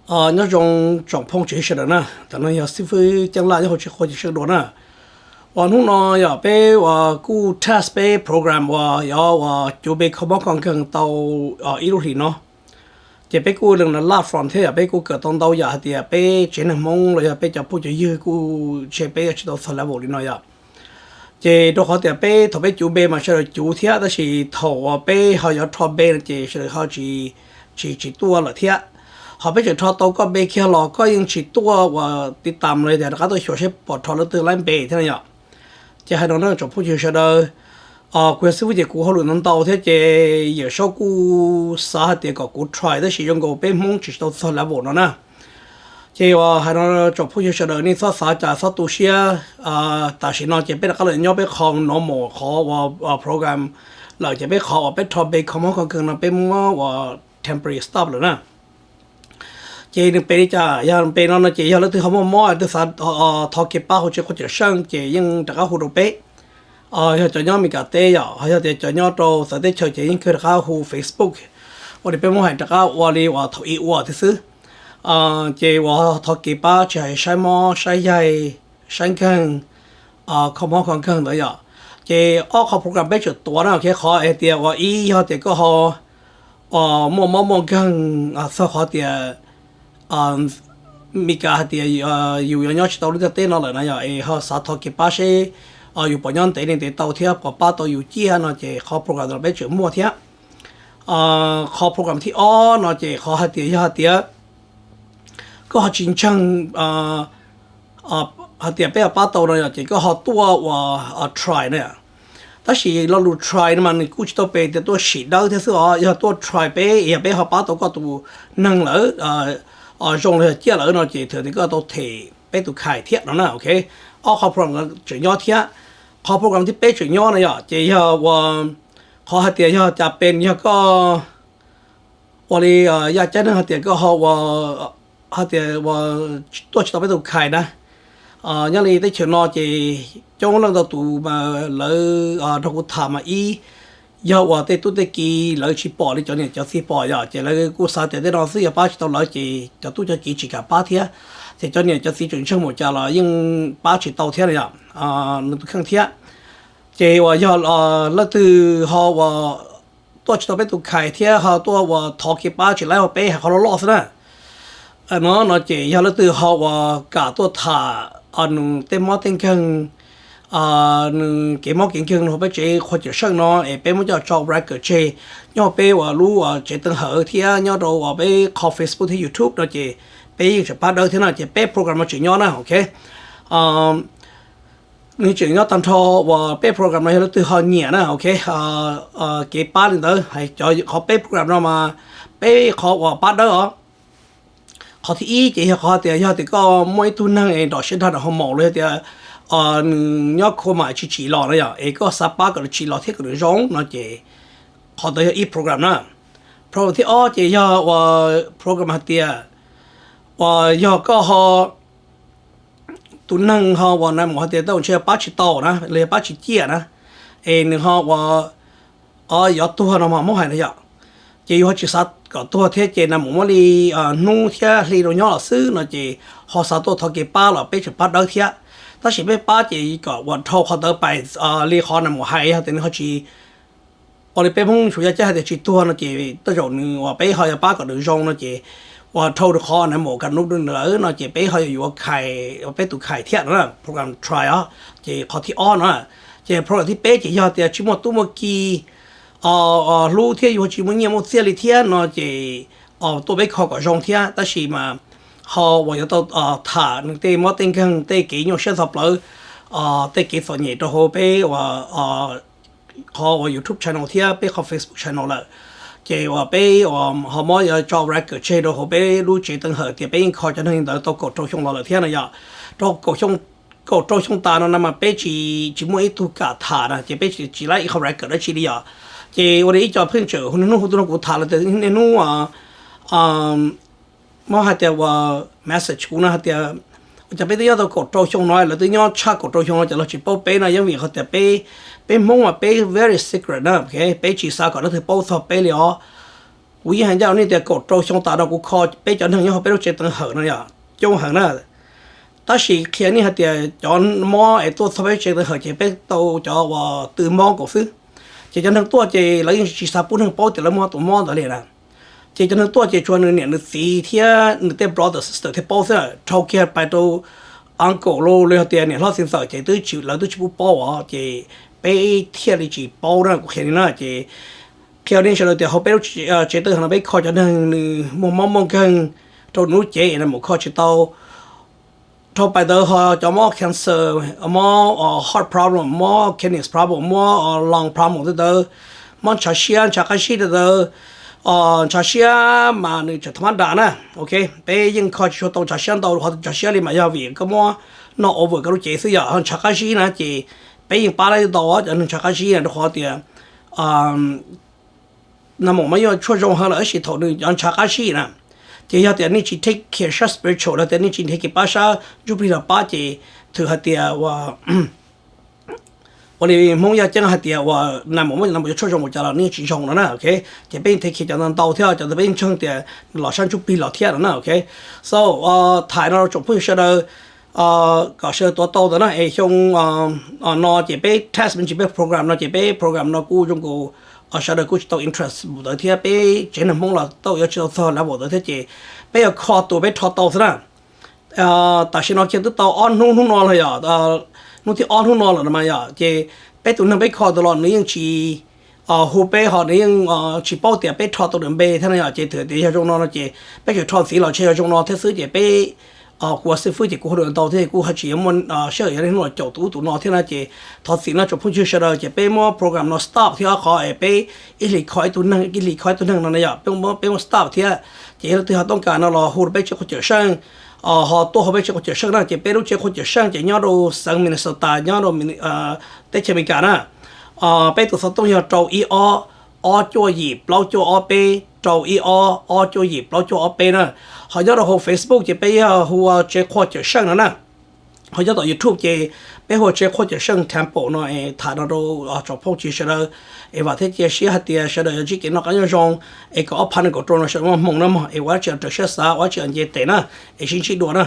Nyob zoo tsoom phooj ywg sawv daws na, tam no yog xib fwb Ceeb Laj nyob hauv tsev qhua cim seej dua na. Uas hnub no yog peb uas kuj test peb program uas yog uas cuv npe kho mob kho nkeeg tau ib lub hlis no. Ces peb kuj learn a lot from thiab yog peb kuj kawm tau ntau yam hais tias peb tsev neeg Hmoob los yog peb cov phooj cov ywg kuj ntshe peb tsis tau txog level li no yom. Ces rau qhov tias peb thaum peb cuv npe mas sawv daws cuv thiab, tab sis thaum uas peb ho yuav rho npe no ces sawv daws ho tsis, tsis, tsis tuaj lawm thiab. Ho peb tseem rho tau koj npe kiag los koj yeej tsis tuaj uas tiv tam los tias rov qab tuaj xyuas seb puas rho leej twg lab npe thiab na yom. Ces hais no na tsoom phooj ywg sawv daws, kuv yog xib fwb ces kuv hauj lwm ntau ntau thiab ces Yawm Saub kuj xav hais tias kom kuv try, tab sis zoo nkaus peb Hmoob tsis tau txog level no na. Ces uas hais no tsoom phooj ywg sawv daws nej txhob xav cas txhob tu siab, tam sim no ces peb rov qab los nyob peb qhov normal qhov uas program lawm ces peb qhov uas peb rho npe kho mob kho nkeeg no peb muab uas temporary stop lawm na. Ces nws npe li cas? Yog npe no no ces yog leej twg ho muaj mob twg xav thov kev pab hauv tsev qhua cim seej ces yeej rov qab hu rau peb. Yog cov nyob Amelikas teb yom, ho yog tias cov nyob rau txawv teb chaws ces yeej kawg rov qab hu Facebook, ua li peb muab hais rov qab ua li uas thaum ub ua thiab xwb. Ces uas thov kev pab tsis hais saib mob, saib yaig, saib nkeeg, kho mob kho nkeeg ntawd yom. Ces ob qhov program peb tseem tuav na, ok, qhov hais tias uas ib yog tias koj ho uas muaj mob muaj nkeeg txog qhov tias Amelikas hais tias yus yuav nyob tsis tau lub ntiaj teb no lawm na yom, es ho xav thov kev pab seb yus puas nyob ntev li ntev tau thiab puas pab tau yus ciaj no ces qhov program ntawd los peb tseem muaj thiab. Qhov program thib ob no ces qhov hais tias yog hais tias koj ho tsis ntseeg hais tias peb ho pab tau no yom, ces koj ho tuaj uas try na. Tab sis lo lus try no mas nws kuj tsis tau pe tias tuaj sim dawb thiab xwb os, yog tuaj try peb, yog peb ho pab tau koj tus neeg lawm, zoo los yog ciaj lawm no ces thaum tias koj tau them peb tus khais thiab no na, ok. Ob qhov program tseem nyob thiab. Qhov program thib peb tseem nyob na yom, ces yog uas qhov hais tias yog cas pes yog koj ua li yaj caib neeg hais tias koj ho ua, hais tias ua tuaj tsis tau peb tus khais na. Nyob li teb chaws no ces coob leej ntau tus mas lawv nrog kuv tham mas ib yog uas tej tub tej ki lawv tsis pom li cov niam cov txiv pom yom, ces lawv kuj xav tias tej no xwb yog pab tsis tau lawv ces cov tub cov ki tsis kam pab thiab, ces cov niam cov txiv tseem ntseeg mus cas los yeej pab tsis tau thiab na yom, nws tus kheej thiab. Ces uas yog leej twg ho uas tuaj tsis tau peb tus khais thiab ho tuaj uas thov kev pab tsis laib hauv peb hais qhov loj loj xwb na. No no ces yog leej twg ho uas kam tuaj tham nws tej mob tej nkeeg, nws kev mob kev nkeeg no hauv peb tsev qhua cawm seej no es peb muab coj tso record tseg nyob peb uas lub tsev teev hawm thiab nyob rau uas peb qhov Facebook thiab YouTube no ces peb yeej tseem pab dawb thiab no ces peb program no tseem nyob na, ok. Nws tseem nyob tag nrho uas peb program no yog leej twg ho nyiam na, ok. Kev pab li ntawd hais cov qhov peb program no mas peb qhov uas pab dawb os. Qhov thib ib ces yog qhov tias yog tias koj muaj ib tug neeg es nrov siab dag nrov hoo maum los yog tias nws nyob khua mam tsis tsim los na yom, es koj xav pab kom nws tsim los thiab kom nws zoo no ces qhov ntawd yog ib program na. Program thib ob ces yog uas program hais tias uas yog koj ho tus neeg ho uas nais maum hais tias tej zaum ntshe pab tsis tau na los yog pab tsis ciaj na, es nws ho uas yuav tuag no mas muab hais no yom, ces yus ho tsis xav kom tuag thiab ces nais maum muab li hnub thiab hli rau nyob los xwb no ces ho xav tuaj thov kev pab los peb tseem pab dawb thiab. Tab sis peb pab ces kom uas dhau qhov ntawd pais li qhov nais maum hais, yog tias nws ho tsis ua li peb Hmoob tsuas yaj caib hais tias tsis tuag no ces tej zaum nws uas peb ho yuav pab kom nws zoo no ces uas dhau rau qhov nais maum kam nub rau nws lawm no ces peb ho yuav yuav khais, peb tus khais thiab no na, program try os. Ces qhov thib ob no, ces program thib peb ces yog tias tsis muaj tub muaj ki hlub thiab yus tsis muaj nyiaj muaj txiaj li thiab no ces tuaj peb kho kom zoo thiab, tab sis mas ho uas yuav tau tham nws tej mob tej nkeeg tej kev nyuaj siab txog plawv, tej kev txom nyem rau hauv peb uas qhov uas YouTube channel thiab peb qhov Facebook channel lawm. Ces uas peb uas ho muab yuav tso record tseg rau hauv peb lub tsev teev hawm tias peb yeej kho cov neeg li ntawd tau kaum rau xyoo los lawm thiab na yom. Rau kaum xyoo, kaum rau xyoo tas no na mas peb tsis, tsis muaj ib tug kam tham na ces peb tsis laib ib qho record dab tsi li yom. Ces ua li ib co pheej tseem niaj hnub hu tuaj nrog kuv tham los tias niaj hnub muab hais tias uas message kuv no hais tias ua cas peb twb nyob tau kaum rau xyoo no, lawv twb nyob tshaj kaum rau xyoo no ces lawv tsis paub peb no, yeej vim qhov tias peb, peb Hmoob mas peb very secret na, peb tsis xav kom leej twg paub txog peb li os. Kuv yeej hais ncaj rau nej tias kaum rau xyoo tas no kuv kho peb cov neeg nyob hauv peb lub tsev teev hawm no yog coob heev na. Tab sis qhia nej hais tias cov mob es tuaj txog peb tsev teev hawm ces peb tau cov uas tw mob nkaus xwb. Ces cov neeg tuaj ces lawv yeej tsis xav pub neeg paub tias lawv muaj tus mob ntawd li na. Ces cov neeg tuaj ces tsuas nws niam nws txiv thiab nws tej brother sister thiaj paub xwb. Dhau kiag pais rau uncle los yog tias niam hlob txiv ntxawm ces twb tsis, lawv twb tsis pub paub os, ces peb thiaj li tsis paub na, kuv qhia li na. Ces qhia nej sawv daws tias hauv peb lub tsev teev hawm no peb kho cov neeg nws muaj mob muaj nkeeg rau nws lub cev es nws mus kho tsis tau. Dhau pais ntawd ho cov mob cancer, mob heart problem, mob kidney problem, mob lung problem tej ntawd, mob ntshav siab ntshav qab zib tej ntawd. Ntshav siab mas nws tseem tha mab nras na, ok, peb yeej kho tsis tshua tau ntshav siab ntau, qhov ntshav siab li mas yog vim koj muab noj over koj lub cev xwb yom. Ho ntshav qab zib na ces peb yeej pab tau cov neeg ntshav qab zib na, rau qhov tias nag maum mas yuav tshuaj zoo heev lawm tab sis thaum nws cov ntshav qab zib na, ces yog tias nej tsis take care sab spiritual los tias nej tsis nrhiav kev pab sab ntsuj plig los pab ces thwm hais tias ua ua li Hmoob yaj ceeb hais tias uas nag maum mas nag maum yuav tshuaj zoo ua cas los nws yeej tsis zoo no na, ok. Ces peb yeej take care cov ntau ntau thiab cov ntawd peb yeej ntseeg tias los sab ntsuj plig los thiab no na, ok. So, tham no rau tsoom phooj ywg sawv daws kom sawv daws tuav tau ntawd na es xyoo no ces peb test me ntsis peb program no ces peb program no kuj zoo nkaus sawv daws kuj tsis tau interest mus ntawd thiab peb tsev neeg Hmoob los tau yuav tsis tau txog level ntawd thiab ces peb yuav kho tus peb rho tau xwb na. Tam sim no kiag twb tau ob hnub hnub no los yom, hnub thib ob hnub no lawm no mas yom, ces peb tus neeg peb kho tus los nws yeej tsis hu peb ho nws yeej tsis paub tias peb rho tau nws npe thiab no yom, ces thaum tias yog zoo no no ces peb tseem rho ntxiv los ntshe yog zoo no thiab xwb ces peb kuv ua xib fwb ces kuv hu lawm ntau thiab kuj ho tsis yuav muaj sij hawm yog niaj hnub los caum tus ub tus no thiab na ces thov txim no tsoom phooj ywg sawv daws ces peb muab program no stop thiab qhov es peb ib hlis kho ib tug neeg ib hlis kho ib tug neeg no na yom, peb muab stop thiab. Ces yog leej twg ho tooj kas no los hu rau peb tsev qhua cawm seej, ho tuaj hauv peb tsev qhua cawm seej na ces peb lub tsev qhua cawm seej ces nyob rau xeev Minnesota nyob rau teb chaws Amelikas na. Peb tus xov tooj yog rau ib ob ob cuaj yim plaub cuaj ob peb, rau ib ob ob cuaj yim plaub cuaj ob peb na. Ho nyob rau hauv Facebook ces peb yog hu ua tsev qhua cawm seej no na. Ho nyob tom YouTube ces peb hu ua tsev qhua cawm seej Temple no es tham no rau tsoom phooj ywg sawv daws es vam thiab cia siab hais tias sawv daws yuav ntsib kev noj qab nyob zoo es kom ob phav nees nkaum rau no sawv daws muaj hmoo na mog es ua dab tsi los raws siab xav, ua dab tsi los nce tes na, es sib ntsib dua na.